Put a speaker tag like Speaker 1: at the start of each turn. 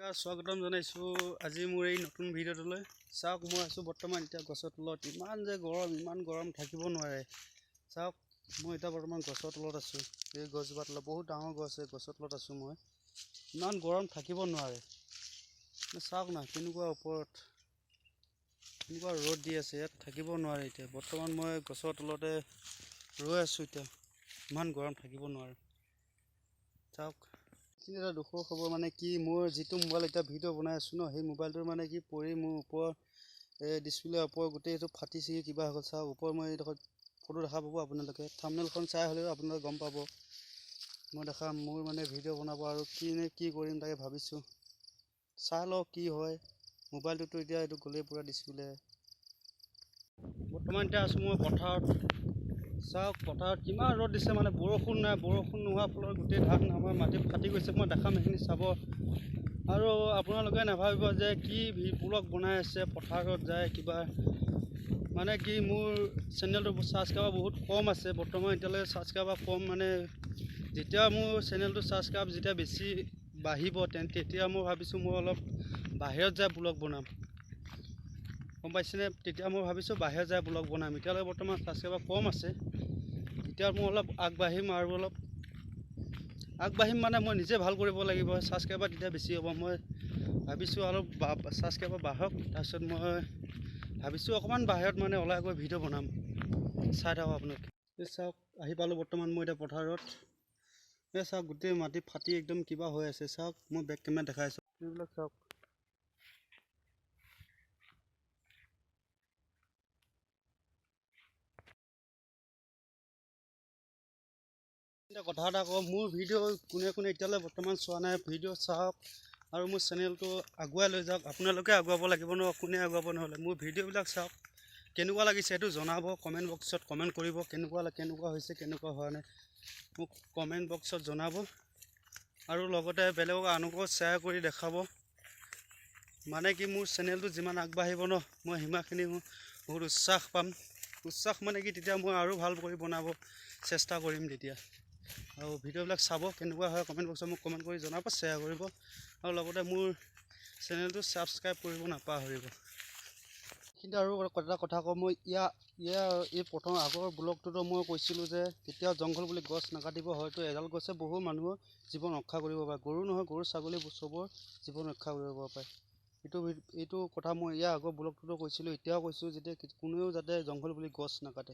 Speaker 1: স্বাগতম জনাইছোঁ আজি মোৰ এই নতুন ভিডিঅ'টোলৈ। চাওক, মই আছোঁ বৰ্তমান এতিয়া গছৰ তলত। ইমান যে গৰম, ইমান গৰম, থাকিব নোৱাৰে। চাওক, মই এতিয়া বৰ্তমান গছৰ তলত আছোঁ। এই গছজোপাৰ তলত, বহুত ডাঙৰ গছ, এই গছৰ তলত আছোঁ মই। ইমান গৰম, থাকিব নোৱাৰে। চাওক না, কেনেকুৱা ওপৰত কেনেকুৱা ৰ'দ দি আছে, ইয়াত থাকিব নোৱাৰে। এতিয়া বৰ্তমান মই গছৰ তলতে ৰৈ আছোঁ। এতিয়া ইমান গৰম, থাকিব নোৱাৰে। চাওক, এটা দুখৰ খবৰ মানে কি, মোৰ যিটো মোবাইল এতিয়া ভিডিঅ' বনাই আছোঁ ন, সেই মোবাইলটোৰ মানে কি পৰি মোৰ ওপৰ এই ডিছপ্লে ওপৰ গোটেই এইটো ফাটি ছিগি কিবা হৈ গ'ল। চাওক, ওপৰ মই এইডোখৰত ফটো দেখা পাব আপোনালোকে। থাম্বনেইলখন চাই হ'লেও আপোনালোকে গম পাব। মই দেখাম, মোৰ মানে ভিডিঅ' বনাব আৰু কি নে কি কৰিম তাকে ভাবিছোঁ। চাই লওঁ কি হয়। মোবাইলটোতো এতিয়া এইটো গ'লেই পূৰা ডিছপ্লে। বৰ্তমান এতিয়া আছোঁ মই পথাৰত। চাওক, পথাৰত কিমান ৰ'দ দিছে, মানে বৰষুণ নাই। বৰষুণ নোহোৱাৰ ফলত গোটেই ধান আমাৰ মাটি ফাটি গৈছে। মই দেখাম, সেইখিনি চাব। আৰু আপোনালোকে নাভাবিব যে কি ব্লগ বনাই আছে পথাৰত যায় কিবা, মানে কি মোৰ চেনেলটো ছাবস্ক্ৰাইবাৰ বহুত কম আছে বৰ্তমান। এতিয়ালৈকে ছাবস্ক্ৰাইবাৰ কম, মানে যেতিয়া মোৰ চেনেলটো ছাবস্ক্ৰাইব যেতিয়া বেছি বাঢ়িব, তেতিয়া মই ভাবিছোঁ মই অলপ বাহিৰত যাই ব্লগ বনাম, গম পাইছেনে? তেতিয়া মই ভাবিছোঁ বাহিৰত যাই ব্লগ বনাম। এতিয়ালৈকে বৰ্তমান ছাবস্ক্ৰাইবাৰ কম আছে। তেতিয়া মই অলপ আগবাঢ়িম আৰু অলপ আগবাঢ়িম, মানে মই নিজে ভাল কৰিব লাগিব। ছাবস্ক্ৰাইবাৰ তেতিয়া বেছি হ'ব। মই ভাবিছোঁ অলপ ছাবস্ক্ৰাইবাৰ বাঢ়ক, তাৰপিছত মই ভাবিছোঁ অকণমান বাহিৰত মানে ওলাই গৈ ভিডিঅ' বনাম। চাই থাকক আপোনালোকে। এই চাওক, আহি পালোঁ বৰ্তমান মই এতিয়া পথাৰত। এই চাওক, গোটেই মাটি ফাটি একদম কিবা হৈ আছে। চাওক, মই বেক কেমেৰা দেখাই আছোঁ, এইবিলাক চাওক। কথা এটা কওঁ, মোৰ ভিডিঅ' কোনে কোনে এতিয়ালৈ বৰ্তমান চোৱা নাই, ভিডিঅ' চাওক আৰু মোৰ চেনেলটো আগুৱাই লৈ যাওক। আপোনালোকে আগুৱাব লাগিব ন, কোনে আগুৱাব নহ'লে। মোৰ ভিডিঅ'বিলাক চাওক, কেনেকুৱা লাগিছে সেইটো জনাব, কমেণ্ট বক্সত কমেণ্ট কৰিব, কেনেকুৱা কেনেকুৱা হৈছে, কেনেকুৱা হোৱা নাই মোক কমেণ্ট বক্সত জনাব। আৰু লগতে বেলেগক আনকো শ্বেয়াৰ কৰি দেখাব। মানে কি, মোৰ চেনেলটো যিমান আগবাঢ়িব ন, মই সিমানখিনি বহুত উৎসাহ পাম। উৎসাহ মানে কি, তেতিয়া মই আৰু ভাল কৰি বনাব চেষ্টা কৰিম তেতিয়া। আৰু ভিডিঅ'বিলাক চাব, কেনেকুৱা হয় কমেণ্ট বক্সত মোক কমেণ্ট কৰি জনাব, শ্বেয়াৰ কৰিব আৰু লগতে মোৰ চেনেলটো ছাবস্ক্ৰাইব কৰিব নাপাহৰিব। কিন্তু আৰু এটা কথা কওঁ, মই ইয়াৰ ইয়াৰ এই প্ৰথম আগৰ ব্লগটোতো মই কৈছিলোঁ যে কেতিয়াও জংঘল বুলি গছ নাকাটিব, হয়তো এডাল গছে বহু মানুহৰ জীৱন ৰক্ষা কৰিব পাৰে। গৰু নহয়, গৰু ছাগলী চবৰ জীৱন ৰক্ষা কৰিব পাৰে। এইটো কথা মই ইয়াৰ আগৰ ব্লগটোতো কৈছিলোঁ, এতিয়াও কৈছোঁ, যেতিয়া কোনেও যাতে জংঘল বুলি গছ নাকাটে।